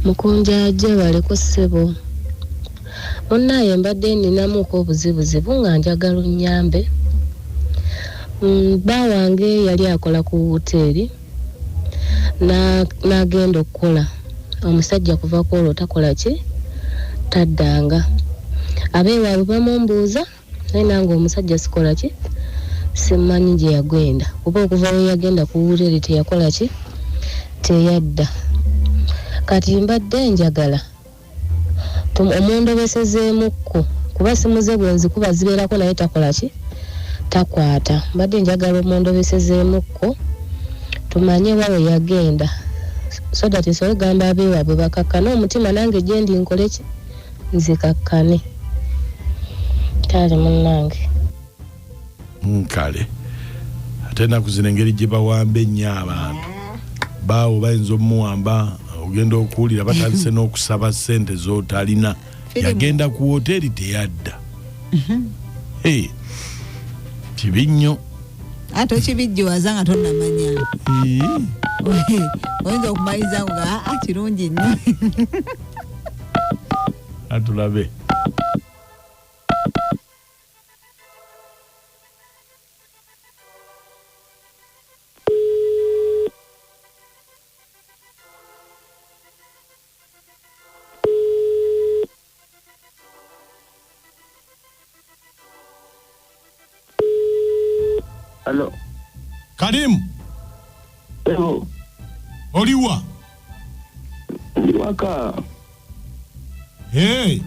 Mukunja gyebaleko ssebo. Munnaaye mbadde ninamuuko obuzibuzibu nga njagala onnyambe. Bba wange yali akola ku woteeri n'agenda okukola. Omusajja kuva ku olwo takola ki? Taddanga. Abeewaabwe bamumbuuza naye nange omusajja sikola ki? Simmanyi gye yagenda kuba okuva lwe yagenda ku woteeri teyakola ki? Teyadda. Kati mbadde njagala omundobesezeemukko kuba essimu ze bwe nzikuba zibeerako naye takola ki? Takwata. Mbadde njagala omundobesezeemukko tumanye wa we yagenda so that nsobole okugamba abeewaabwe bakakkane omutima nange gyendi nkole ki? Nzikakkane. Kale munnange. Kale ate ennaku zino engeri gye bawamba ennyo abantu baawo bayinza omuwamba ogenda okuwulira batandise n'okusaba ssente z'otalina. Yagenda ku woteeri teyadda. Hey, kibi nnyo. Ate okibijjuwaza nga tonnamanya. Oyinza okumaliriza nga aa kirungi nnyo. Atulabe. Hello. Karimu. Hello. Oliwa? Ndi waka. Hey.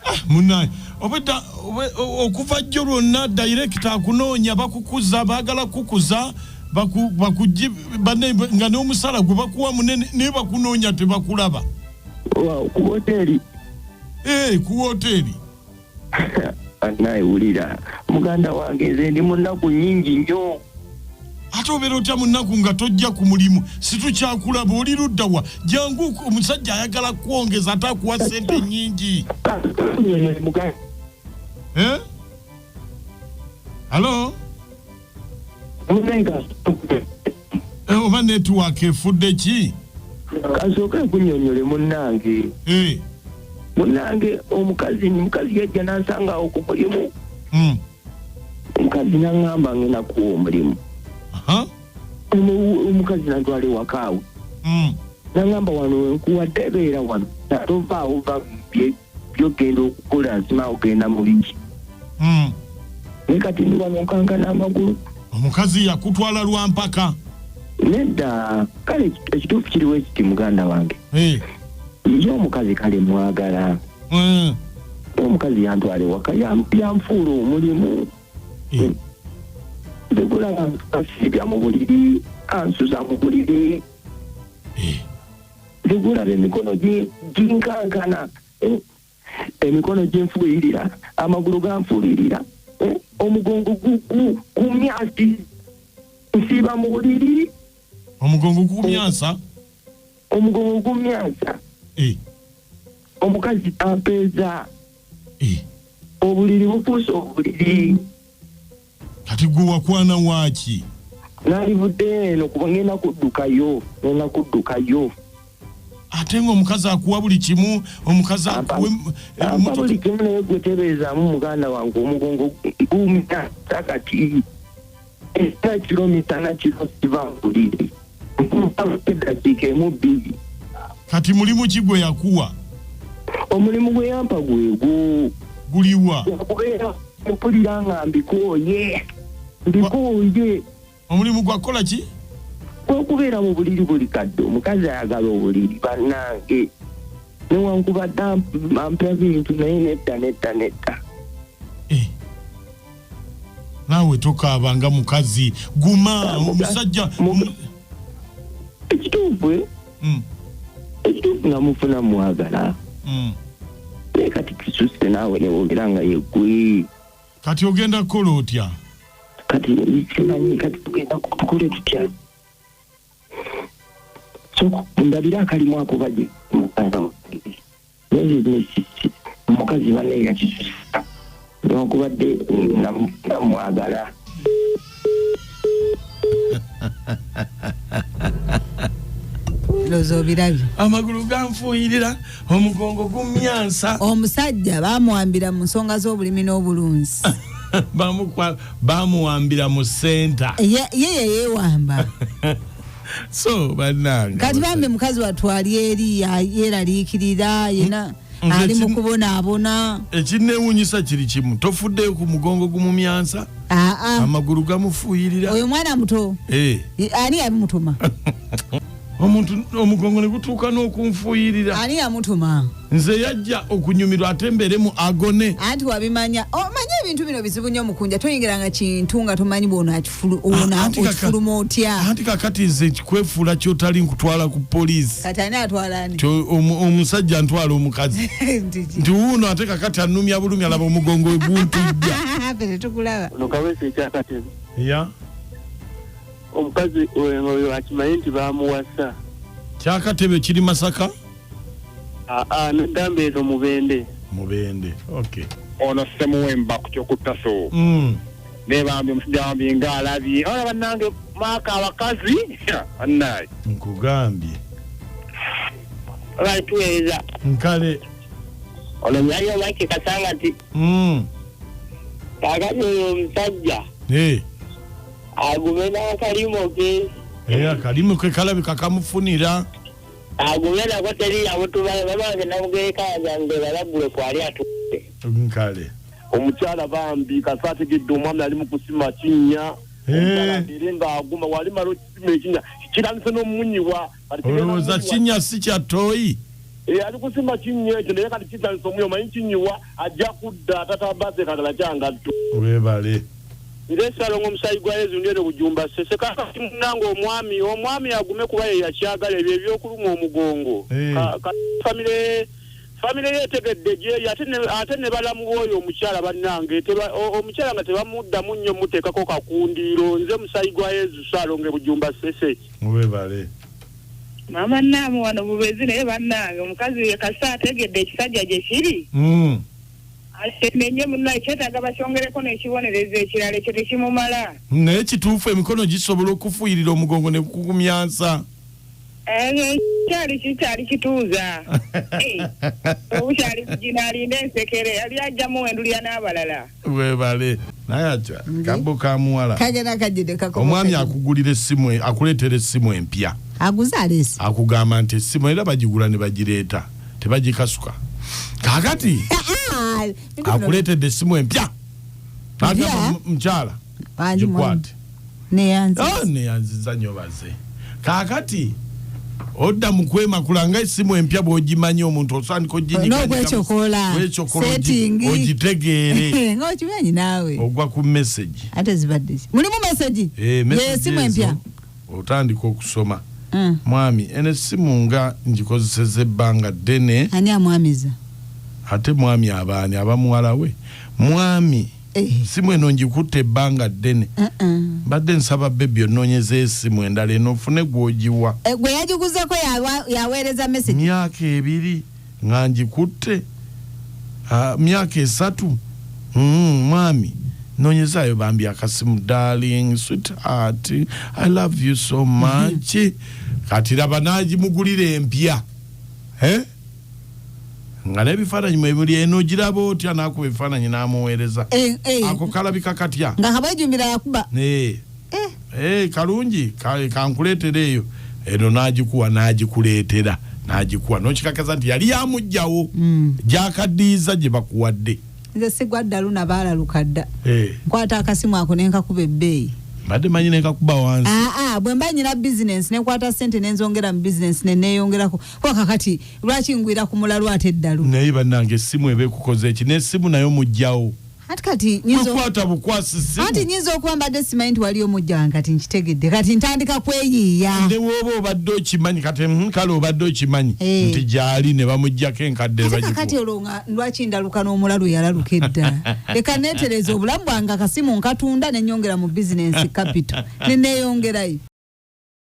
Ah, munaye obwedda okuva jjo lwonna director akunoonya bakukuza baagala kukuza bakuji bane nga n'omusala gwe bakuwa munene naye bakunoonya tebakulaba. Wow, ku woteeri. Hey, ku woteeri. Naye wulira muganda wange nze ndi mu nnaku nnyingi nnyo. Ate obeera otya mu nnaku nga tojja ku mulimu? Situkyakulaba oli ludda wa? Jangu omusajja ayagala kwongeza ate akuwa ssente nnyingi. Eh? Halo? Oba netiwaaka efudde ki? Kasooke nkunnyonnyole munnange. Munnange omukazi mukazi yajja n'ansanga awo ku mulimu. Omukazi n'aŋŋamba ngenda kuwa omulimu. Omukazi n'antwala ewaka awo. N'aŋŋamba wano we nkuwadde beera wano. Tovaawo va by'ogenda okukola nsima ogenda mu biki. Naye kati ndi wano nkankana amagulu. Omukazi yakutwala lwa mpaka? Nedda, kale ekituufu kiriwo ekiti muganda wange. Ye omukazi kale mwagala. Omukazi yantwala ewaka yanfuula omulimu. Nze gulaba asiibya mu buliri, ansuza mu buliri. Nze gulaba emikono ginkankana. Emikono ginfuuyirira, amagulu ganfuuyirira, omugongo gumyansi. Nsiiba mu buliri. Omugongo gumyansa? Omugongo gumyansa. Omukazi ampeeza. Obuliri bufuuse obuliri. Kati gwe wakwana waaki? Nalivudde eno kuba ngenda kuddukayo, ngenda kuddukayo. Ate ng'omukazi akuwa buli kimu, omukazi akuwa ampa buli kimu naye gwe tebeezaamu muganda wange omugongo gumyansa kati. Era kiro misana kiro siva mu buliri. Eddakiika emu bbiri. Kati mulimu ki gwe yakuwa? Omulimu gwe yampa gwegwo. Guliwa? Okubeera mpulira nga mbikooye. Mbikooye. Omulimu gwa kukola ki? Gw'okubeera mu buliri buli kadde. Omukazi ayagala obuliri bannange. Newankubadde ampa bintu naye nedda nedda nedda. Naawe tokaaba nga mukazi, guma omusajja. Ekituufu ekituufu namufuna mwagala. Naye kati kisusse naawe newogera nga yeggwe. Kati ogenda kukola otya? Kati simanyi kati tugenda tukole tutya? So ndabira akalimu ako baje muganda wange. Omukazi banne yakisusa newankubadde namwagala. Ndowooza obirabye. Amagulu ganfuuyirira, omugongo gumyansa. Omusajja bamuwambira mu nsonga z'obulimi n'obulunzi. Bamuwambira mu senta. Ye ye yeewamba. So bannange, Kati bambi mukazi watwali eri yeeraliikirira yena ali mu kubonaabona. Ekinneewuunyisa kiri kimu, tofuddeyo ku mugongo gumumyansa, amagulu gamufuuyirira. Oyo mwana muto. Ani yamutuma? Omuntu omugongo ne gutuuka n'okunfuuyirira. Ani yamutuma? Nze yajja okunyumirwa ate mbeere mu agone. Anti wabimanya, omanye ebintu bino bizibu nnyo mukunja, toyingiranga kintu nga tomanyi bw'ono okifuluma otya. Anti kakati nze kwefuula kyotali nkutwala ku poliisi. Kati ani atwala ani? Omusajja ntwala omukazi. Nti wuuno ate kakati annumya bulumi, alaba omugongo we guntujja. Ffe tetukulaba. Ono Kaweesi ekyakatebe. Ya. Omukazi oyo akimanyi nti baamuwasa. Kyakatebe kiri Masaka? Aa, n'eddamba eno Mubende. Mubende, okay. Ono Ssemuwemba ku ky'okuttaso. Naye bambi omusajja bambi ng'alabye. Olaba bannange maaka abakazi. Bannaye. Nkugambye. Batuweereza. Nkale. Ono myali omwaki Kasanga nti. Kaakati oyo omusajja. Agume n'akalimo ke. Akalimo ke kalabika kamufunira. Agume nako teri yamutuma, babange namugeekaza nge balagule kwali atudde. Nkale. Omukyala bambi kasa ategedde omwami ali mu kusima kinnya. Omukyala abeere ng'aguma, walimala okisima ekinnya kitandise n'omumunyiwa. Olowooza kinnya si kya ttooyi? Ali kusima kinnya ekyo naye kati kitandise omuyiwa, omanyi kinyiwa ajja kudda tatambaze kalala kyangatto. Weebale. Nze Ssalongo omusaayi gwa Yezu ndi eno Bujumba Ssese. Kakati munnange omwami agume kuba ye yakyagala ebyo ebyokuluma omugongo. Famire yeetegedde gyeri ate ne balamu b'oyo omukyala bannange. Omukyala nga tebamuddamu nnyo muteekako kakundiiro. Nze musaayi gwa Yezu Ssalongo Bujumba Ssese. Weebale. Maama Naamu wano Bubezi naye bannange omukazi ye kasa ategedde ekisajja gye kiri. Asemenye munnaye kyetaaga bakyongereko n'ekibonerezo ekirala ekyo tekimumala. Naye kituufu emikono gisobola okufuuyirira omugongo ne gukugumyansa. Kyali kituuza. Obukyali kugina alinda ensekere yali ajjamu wendulya n'abalala. Weebale. Naye atya kambo ka muwala. Kagenda kajjidde kakomo. Omwami akugulira essimu, akuleetera essimu empya. Aguze aleese. Akugamba nti essimu era bagigula ne bagireeta tebagikasuka. Kaakati akuleetedde essimu empya. Agamba mukyala gikwate. Neyanziza. Neyanziza nnyo baze. Kaakati odda mu kwemakula nga essimu empya bw'ogimanyi omuntu osandika oginyiga. N'okwecokola. Setting. Ogitegeere. Ng'okimanyi naawe. Ogwa ku message. Ate zibadde ki? Mulimu message? Essimu empya. Otandika okusoma. Mwami, eno essimu nga ngikozesezza ebbanga ddene. Ani amwamiza? Ate mwami abaani aba muwala we. Mwami, essimu eno ngikutte ebbanga ddene. Mbadde nsaba bebbi onnoonyeza essimu endala eno ofune gw'ogiwa. Gwe yagiguzeko yaweereza message. Myaka 2 nga ngikutte. Myaka 3. Mwami, nnoonyezaayo bambi akasimu. Darling, sweetheart, I love you so much. Kati laba n'agimugulira empya. Nga n'ebifaananyi mwe biri eno giraba otya n'akuba ebifaananyi n'amuweereza. Ako kalabika katya? Nga kabwejumbira yakuba. Kalungi, kankuleetera eyo. Eno n'agikuwa n'agikuleetera n'agikuwa. N'okikakasa nti yali yamuggyawo. Gy'akaddiyiza gye bakuwadde. Nze sigwa ddalu nabaalaluka dda. Nkwata akasimu ako ne nkakuba ebbeeyi. Mbadde manyi ne nkakuba wansi. Bwe mba nnyina bizinensi ne nkwata ssente ne nzongera mu bizinensi ne neeyongerako. Kuba kakati lwaki ngwira ku mulalu ate eddalu? Naye bannange essimu eba ekukoze eki n'essimu nayo muggyawo. Anti kati nyinza Kukwata bukwasi ssimu. Anti nyinza okuba mbadde simanyi nti waliyo mujja wange kati nkitegedde. Kati ntandika kweyiiya. Ne bw'oba obadde okimanyi kati kale obadde okimanyi nti gy'ali ne bamuggyako enkadde ne Ate bagikuwa. kakati olwo nga lwaki ndaluka n'omulalu yalaluka edda? Leka neetereze obulamu bwange akasimu nkatunda ne nnyongera mu bizinensi capital ne neeyongerayo.